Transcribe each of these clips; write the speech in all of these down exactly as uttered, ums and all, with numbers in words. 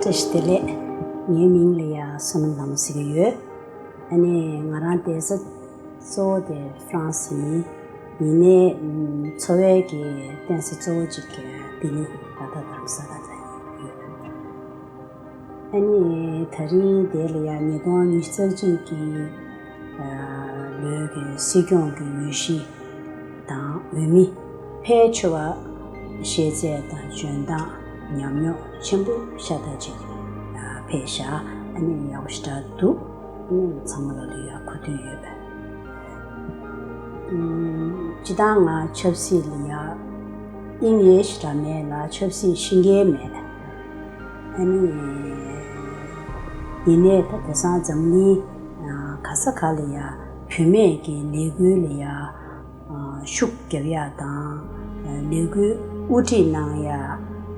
བཀྲ་ཤིས་བདེ་ལེགས། ངའི་མིང་ལ་ཡ་བསོད་ནམས་ལྷ་མོ་ཟེར་གྱི་ཡོད། ཨ་ནི་ང་རང་བསྡད་ས་གཙོ་བོ་དེ་ཧྥ་རན་སི་ཡིན། ཡིན་ནའི་ཨམ་འཚོ་བའི་གི་རྟེན་ས་གཙོ་བོ་གཅིག་གི་ལྡི་ལི་ལ་དྭགས་རྡ་རམ་ས་ལ་ལ་ཡོད། ཨ་ནི་དེ་རིང་དེ་ལ་ཡ་ཉིས་སྟོང་ཉི་ཤུ་རྩ་གཅིག་གི་ལོའི་གི་སྲིད་སྐྱོང་གི་འོས་གཞི་དང་འོས་མི་ཕལ་ཆེ་བ་ཤེས་ཚད་དང་འཇོན་ཐང་ཉམས་མྱོང་ཆེན་པོ་ཤ་སྟག་ཅིག་ཕེབས་ཤག་ཨ་ནི་ཡག་པོ་ཞེ་དྲག་འདུག་ཨ་ནི་ཚང་མ་ལ་ལ་ཡ་གོ་ཐོས་ཡོད། སྤྱི་བཏང་ང་ཆབ་སྲིད་ལ་ཡ་དབྱིངས་ཡོད་ཞེ་དྲག་མེད་ལ། ཆབ་སྲིད་ཤེས་མཁན་མེད། ཨ་ནི་ཡིན་ནའི་ད་དེང་སང་འཛམ་གླིང་ག་ས་ག་ལ་ཡ་བུད་མེད་ཀྱི་ལས་འགུལ་ལ་ཡ་ཤུགས་རྒྱབ་ཡ་དང་ལས་འགུལ་དབུ་ཁྲིད་གནང་ཡ་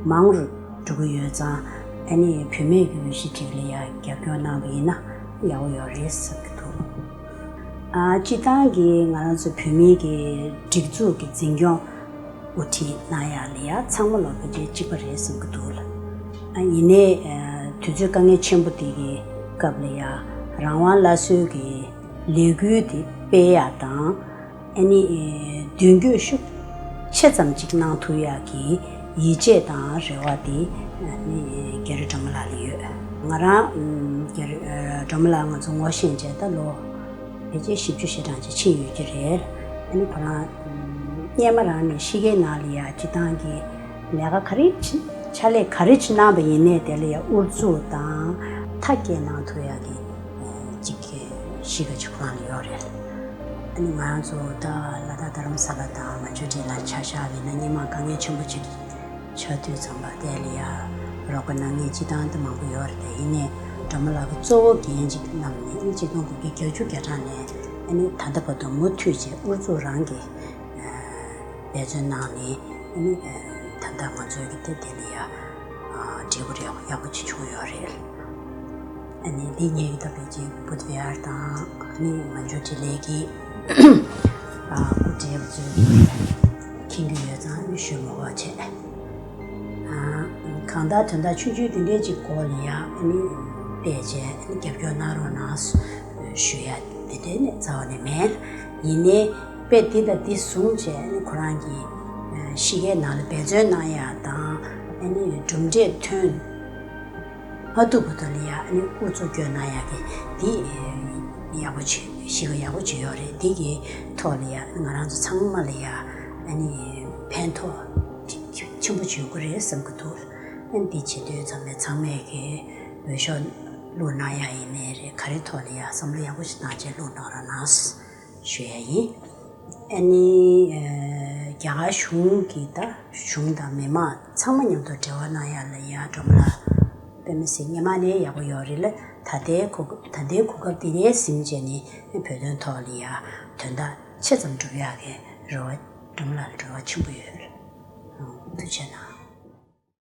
མང་རུ་འགྲོ་གི་ཡོད་ཙང་། ཨ་ནི་བུད་མེད་ཀྱི་འོས་གཞི་ཅིག་ལ་ཡ་རྒྱབ་སྐྱོར་གནང་བ་ཡིན་ན་ཡག་པོ་ཡོད་རེད་བསམ་གྱི་འདུག་ཨ་སྤྱི་བཏང་གི་ང་རང་ཚོ་བོད་མིའི་གི་སྒྲིག་འཛུགས་ཀྱི་འཛིན་སྐྱོང་དབུ་ཁྲིད་གནང་ཡག་ལ་ཡ་ཚང་མ་ལོ་ཕལ་ཆེར་གཅིག་པ་རེད་བསམ་གྱི་འདུག་ལ། ཨ་ཡིན་ནའི་ཨ་དུས་ཚོད་དཀའ་ངལ་ཆེན་པོ་དེ་གི་སྐབས་ལ་ཡ་རང་དབང་སླར་གསོའི་གི་ལས་འགུལ་དེ་སྤེལ་ཡག་དང་། ཨ་ནི་མདུན་སྐྱོད་ཤུགས་ཆེ་ཙམ་ཅིག་གནང་ཐུབ་ཡག་གི་ཡིད་ཆེས་དང་རེ་བ་དེ་ཨ་ནི་རྒྱ་རི་སྒྲོལ་མ་ལགས་ལ་ཡོད། ང་རང་རྒྱ་རི་སྒྲོལ་མ་ལགས་ང་ཚོ་ངོ་ཤེས་བྱས་ད་ལོ་ཕལ་ཆེར་བཞི་བཅུ་ཞེ་གྲངས་ཅིག་ཕྱིན་ཡོད་ཀྱི་རེད། ཨ་ནི་ཁོ་རང་སྔོན་མ་རང་ནས་ཕྱི་རྒྱལ་ནང་ལ་ཡ་སྤྱི་བཏང་གི་ལས་ཀ་ག་རེ་བྱེད་ཕྱག་ལས་ག་རེ་བྱེད་གནང་པ་ཡིན་ནའི་དེ་ལ་ཡ་ཨུ་ཚུགས་དང་མཐའ་སྐྱེལ་གནང་ཐུབ་ཡག་གི་ཅིག་གི་གཤིས་ཀ་ཅིག་ཁོ་རང་ལ་ཡོད་རེད། ཨ་ནི་ང་ཚོ་ད་ལ་དྭགས་རྡ་རམ་ས་ལ་དང་མན་ཇུ་ཊི་ལ་ཆ་བཞག་པ་ཡིན་ན་སྔོན་མ་དཀའ་ངལ་ཆེན་པོ་ཅིག་ཆགས་དུས་ཙམ་པ་དེ་ལ་ཡ་རོགས་པ་གནང་མཁན་སྤྱི་བཏང་དུ་མང་པོ་ཡོད་རེད། དེ་ཡིན་ནའི་སྒྲོལ་མ་ལགས་ཀྱི་གཙོ་བོ་འགན་ཅིག་བསྣམས་ནས་ཨ་ནི་གཅིག་སྟོང་དགུ་བརྒྱ་བརྒྱད་ཅུ་གྱ་གྲངས་ནས་ཨ་ནི་ད་ལྟ་བར་དུ་མུ་མཐུད་བྱས་ཨུ་ཚུགས་རང་གིས་འབད་བརྩོན་གནང་ནས་ཨ་ནི་ད་ལྟ་ང་ཚོའི་གི་དེ་དེ་ལ་ཡ་འབྲས་བུ་རེ་ཡག་པོ་ཅིག་བྱུང་ཡོད་རེད། ཨ་ནི་འདི་ཉེ་གི་ད་པེ་ཅིང་བུད་བི་ཧར་དང་ཨ་ནི་མན་ཇུ་ཊི་ལའི་གི་སྐུ་བགྲེས་པ་ཚོས་མཁྱེན་གྱི་ཡོད་ཙང་ཨ་ནི་ཞུ་མི་དགོས་བྱས། གང་ལྟར་དོན་དག་ཆུང་ཆུང་འདི་འདྲའི་ཅིག་སྐོར་ལ་ཡང་ཨ་ནི་བལྟས་བྱས་ཨ་ནི་རྒྱབ་སྐྱོར་གནང་རོགས་གནང་ཞུ་ཡ་འདི་འདྲའི་ནས་རྩ་བ་ནས་མེད། ཡིན་ནའི་དཔེ་འདི་དང་འདི་བཟུང་བྱས་ཨ་ནི་ཁོ་རང་གི་གཤིས་ཀའི་ནང་ལ་འབད་བརྩོན་གནང་ཡ་དང་ཨ་ནི་གྲུབ་འབྲས་ཐོན་མ་ཐུབ་བར་དུ་ལ་ཡ་ཨ་ནི་ཨུ་ཚུགས་སྐྱོན་གནང་ཡ་གི་འདི་ཡག་པོ་བྱེད་གཤིས་ཀ་ཡག་པོ་བྱེད་ཡོད་རེད། འདི་གི་ཐོག་ལ་ཡ་ང་རང་ཚོ་ཚང་མ་ལ་ཡ་ཨ་ནི་ཕན་ཐོགས་ཆེན་པོ་བྱེད་དགོས་རེད་བསམ་གི་འདུག་ཨ་ནི་འདི་བྱེད་དུས་ཚང་མས་ཚང་མས་ཀྱི་འོས་ཤོག་བླུགས་གནང་ཡ་ཡིན་ནའི་རེད། ག་རེ་ཐོག་ལ་ཡ་བསམ་བློ་ཡག་པོ་ཞིག་བཏང་བྱས་བླུགས་གནང་རོགས་གནང་ཞུ་ཡ་ཡིན། ཨ་ནི་རྒྱ་གར་གཞུང་གི་ད་གཞུང་དང་མི་མང་ཚང་མ་མཉམ་དུ་འབྲེལ་བ་གནང་ཡ་ལ་ཡ་སྒྲོལ་མ་ལགས་དཔེ་མི་སྲིད་སྔོན་མ་ནས་ཡག་པོ་ཡོད་རེད་ལ། ད་ལྟའི་གོ་ད་ལྟའི་གོ་སྐབས་འདི་ནས་ཟིན་བྱས་ནས་བོད་དོན་ཐོག་ལ་ཡ་དོན་དག་ཆེ་ཙམ་སྒྲུབ་ཡག་གི་རེ་བ་སྒྲོལ་མ་ལགས་ལ་རེ་བ་ཆེན་པོ་ཡོད། ཐུགས་རྗེ་གནང་།